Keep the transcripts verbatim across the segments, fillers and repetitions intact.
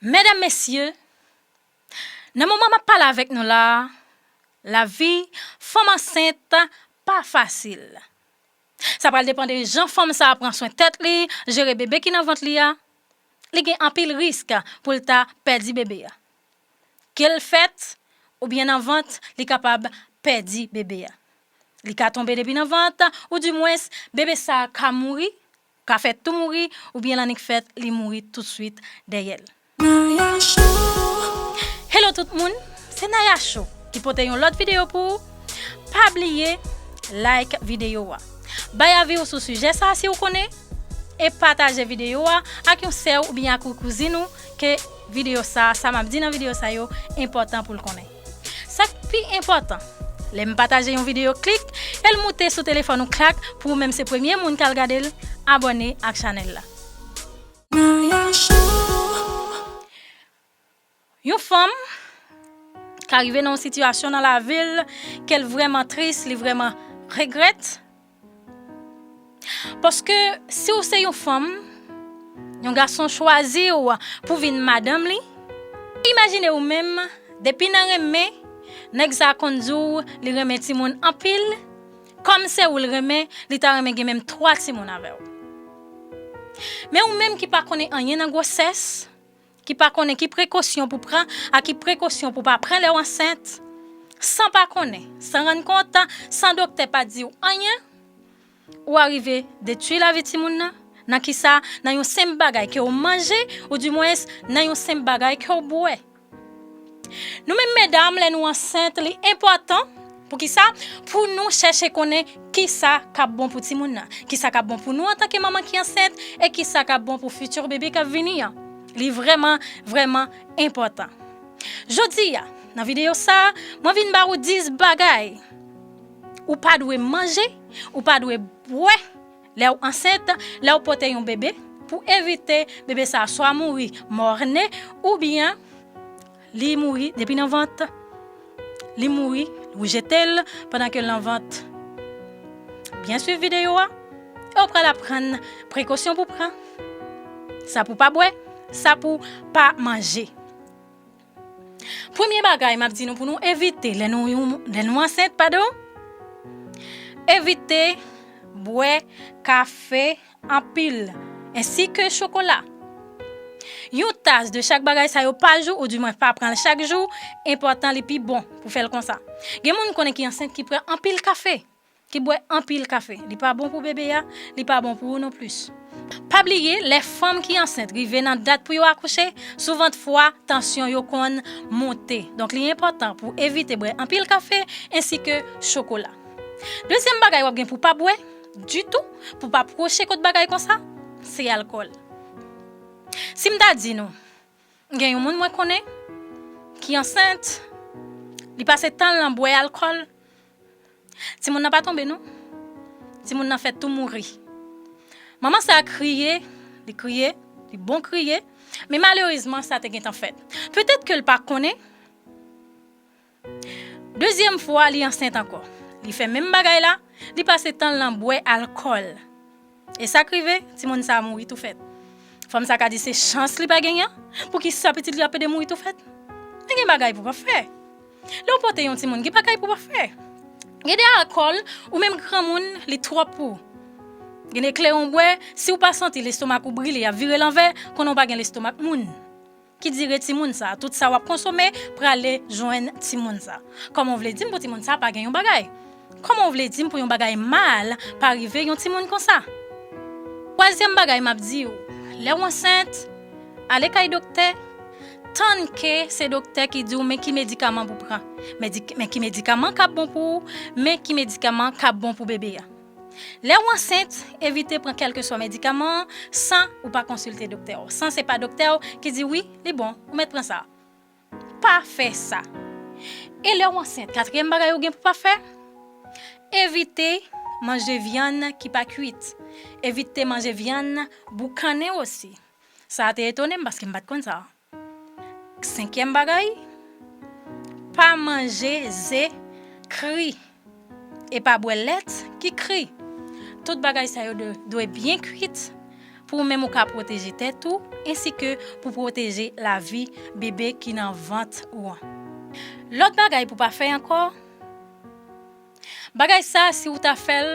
Medam, mesye, nan moman m ap pale avèk nou la a, lavi fanm ansent pa fasil. Sa pral depann de jan fanm sa a pran swen tèt li, jere bebe ki nan vant li a. Li gen anpil risk pou l ta pèdi bebe a. Ke l fèt oubyen nan vant, li kapab pèdi bebe a. Li ka tonbe depi nan vant, oudimwens, bebe sa a ka mouri, ka fèt tou mouri, oubyen l annik fèt, li mouri toutswit dèyè l. Naya Show. Hello tout moun, se Naya Show ki pote yon lòt videyo pou ou. Pa bliye like videyo a. Bay avi w sou sijè sa a si w konnen, e pataje videyo a ak yon sè w oubyen ak yon kouzin ou ke videyo sa a, sa m ap di nan videyo sa yo, enpòtan pou l konnen. Sa k pi enpòtan, lè m pataje yon videyo, klik e l moute sou telefòn ou, klak, pou ou menm se premye moun k al gade l, abòne ak chanèl la. Naya Show. Yon fanm ka rive nan yon sitiyasyon nan lavi l ke l vrèman tris, li vrèman regrèt. Paske si w se yon fanm, yon gason chwazi w pou vin madanm li, imajine ou menm, depi nan renmen, nèg sa a konn di w li renmen timoun anpil, kòm se ou l renmen, li ta renmen gen menm twa timoun avè w. Men ou menm ki pa konnen anyen nan gwosès, ki pa konnen ki prekosyon pou pran ak ki prekosyon pou pa pran lè w ansent, san pa konnen, san rann kont, san doktè pa di w anyen, ou arive detwi lavi timoun nan. Nan kisa? Nan yon senp bagay ke w manje, oudimwens, nan yon senp bagay ke w bwè. Nou menm medam, lè nou ansent, li enpòtan. Poukisa? Pou nou chèche konnen kisa k ap bon pou timoun nan, kisa k ap bon pou nou antanke manman ki ansent, e kisa k ap bon pou fiti bebe k ap vini an. Li vrèman, vrèman enpòtan. Jodi a, nan videyo sa a, mwen vin ba ou dis bagay ou pa dwe manje, ou pa dwe bwè lè w ansent, lè w pote yon bebe, pou evite bebe sa a swa mouri mòne, oubyen li mouri depi nan vant, li mouri, ou jete l pandan ke l nan vant. Byen swiv videyo a, e w pral aprann prekosyon pou pran, sa pou pa bwè, sa pou pa manje. Premye bagay m ap di nou pou nou evite lè nou, lè nou ansent, padon, evite bwè kafe anpil, ensi ke chokola. Yon tas de chak bagay sa yo pa jou, oudimwens pa pran l chak jou, enpòtan, li pi bon pou fè l konsa. Gen moun konnen ki ansent ki pran anpil kafe, ki bwè anpil kafe. Li pa bon pou bebe a, li pa bon pou ou non plis. Pa bliye, lè fanm ki ansent rive nan dat pou yo akouche, souvantfwa tansyon yo konn monte. Donk, li enpòtan pou evite bwè anpil kafe ensi ke chokola. Dezyèm bagay w ap gen pou pa bwè ditou, pou pa pwoche kot bagay konsa, se alkòl. Si m ta di nou, gen yon moun mwen konnen ki ansent, li pase tan l nan bwè alkòl, timoun nan pa tonbe non. Timoun nan fèt tou mouri. Manman sa a kriye, li kriye, li bon kriye, men malerezman sa te gentan fèt. Petèt ke l pa konnen, dezyèm fwa li ansent ankò. Li fè menm bagay la, li pase tan l nan bwè alkòl. E sa k rive, timoun sa a mouri tou fèt. Fanm sa a ka di se chans li pa genyen, poukisa pitit li ap pede mouri tou fèt? Men gen bagay pou w pa fè. Lè w pote yon timoun, gen bagay pou w pa fè. Gen de alkòl, ou menm granmoun, li twòp pou ou. Gen de kleren w bwè, si w pa santi lestomak ou brile, y ap vire l anvè, konnen w pa gen lestomak moun. Ki dire timoun sa, tout sa w ap konsome prale jwenn timoun sa. Kòman w vle di m pou timoun sa pa gen yon bagay? Kòman w vle di m pou yon bagay mal pa rive yon timoun konsa? Twazyèm bagay m ap di w, lè w ansent, ale kay doktè, tann ke se doktè ki di w men ki medikaman pou pran, medi-, men ki medikaman k ap bon pou ou, men ki medikaman k ap bon pou bebe a. Lè w ansent, evite pran kèlkeswa medikaman san ou pa konsilte doktè w, san se pa doktè w ki di wi, li bon, ou mèt pran sa. Pa fè sa. E lè w ansent, katriyèm bagay ou gen pou pa fè, evite manje vyann ki pa kwit. Evite manje vyann boukannen osi. Sa a te etone m paske m pa t konn sa. Senkyèm bagay, pa manje ze kri e pa bwè lèt ki kri. Tout bagay sa yo dwe, dwe byen kwit pou ou menm ou ka pwoteje tèt ou, ensi ke pou pwoteje lavi bebe ki nan vant ou an. Lòt bagay pou pa fè ankò, bagay sa, si ou ta fè l,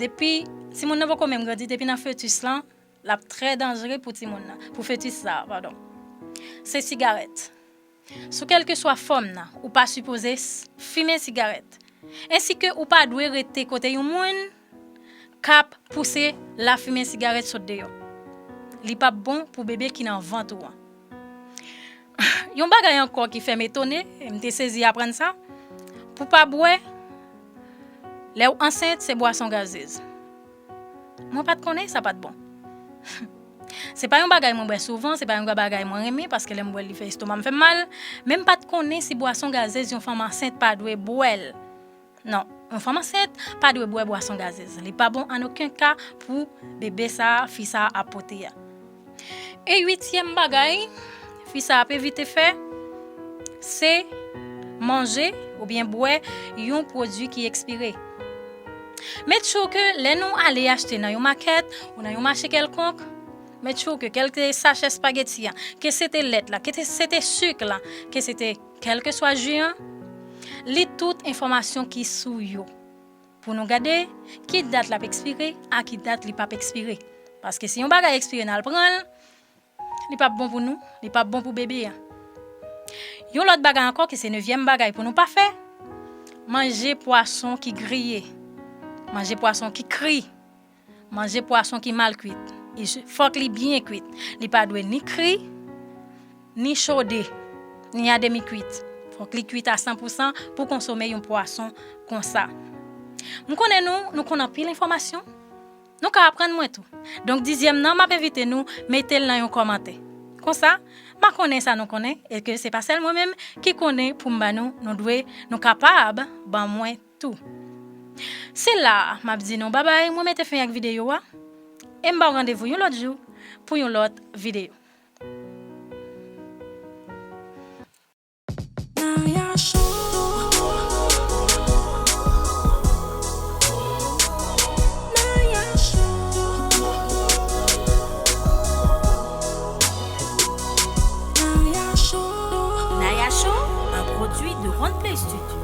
depi timoun nan poko menm grandi, depi nan fetis lan, l ap trè danjere pou timoun nan, pou fetis sa, padon. Se sigarèt. Sou kèlkeswa fòm nan, ou pa sipoze s-, fimen sigarèt. Ensi ke ou pa dwe rete kote yon moun k ap pouse lafimen sigarèt sot deyò. Li p ap bon pou bebe ki nan vant ou an. Yon bagay ankò ki fè m etone, e m te sezi aprann sa, pou pa bwè, lè w ansent, se bwason gazez. Mwen pa t konnen sa pa t bon. Se pa yon bagay mwen bwè souvan, se pa yon bagay mwen renmen, paske lè m bwè l, li fè estoma m fè m mal, men m pa t konnen si bwason gazez yon fanm ansent pa dwe bwè l. Non, yon fanm ansent pa dwe bwè bwason gazez. Li pa bon an okenn ka pou bebe sa a, fi sa a ap pote a. E uityèm bagay, fi sa ap evite fè, se manje oubyen bwè yon pwodui ki ekspire. Make sure ke lè nou ale achte nan yon makèt ou nan yon mache kèlkonk, make sure ke kèlke sachè espageti an, ke se te lèt la, ke te, se te sik la, ke se te kèlkeswa ji an, li tout enfòmasyon ki sou yo. Pou nou gade ki dat l ap ekspire, a ki dat li p ap ekspire. Paske si yon bagay ekspire n al pran l, li p ap bon pou nou, li p ap bon pou bebe a. Yon lòt bagay ankò ki se nevyèm bagay pou nou pa fè, manje pwason ki griye, manje pwason ki kri, manje pwason ki mal kwit. I j-, fòk li byen kwit. Li pa dwe ni kri, ni chode, ni a demi kwit. Fòk li kwit a san pou san pou konsome yon pwason konsa. M konnen nou, nou konn anpil enfòmasyon. Nou ka aprann mwen tou. Donk, dizyèm nan, m ap envite nou mete l nan yon kòmantè. Konsa, m a konnen sa nou konnen, e ke se pa sèl mwen menm ki konnen pou m ba nou, nou dwe, nou kapab ban mwen tou. Se la a, m ap di nou babay, mwen mete fen ak videyo a, e m ba w randevou yon lòt jou pou yon lòt videyo. Naya Show. Naya Show. Naya Show. Naya Show, un produit de One Play Studio.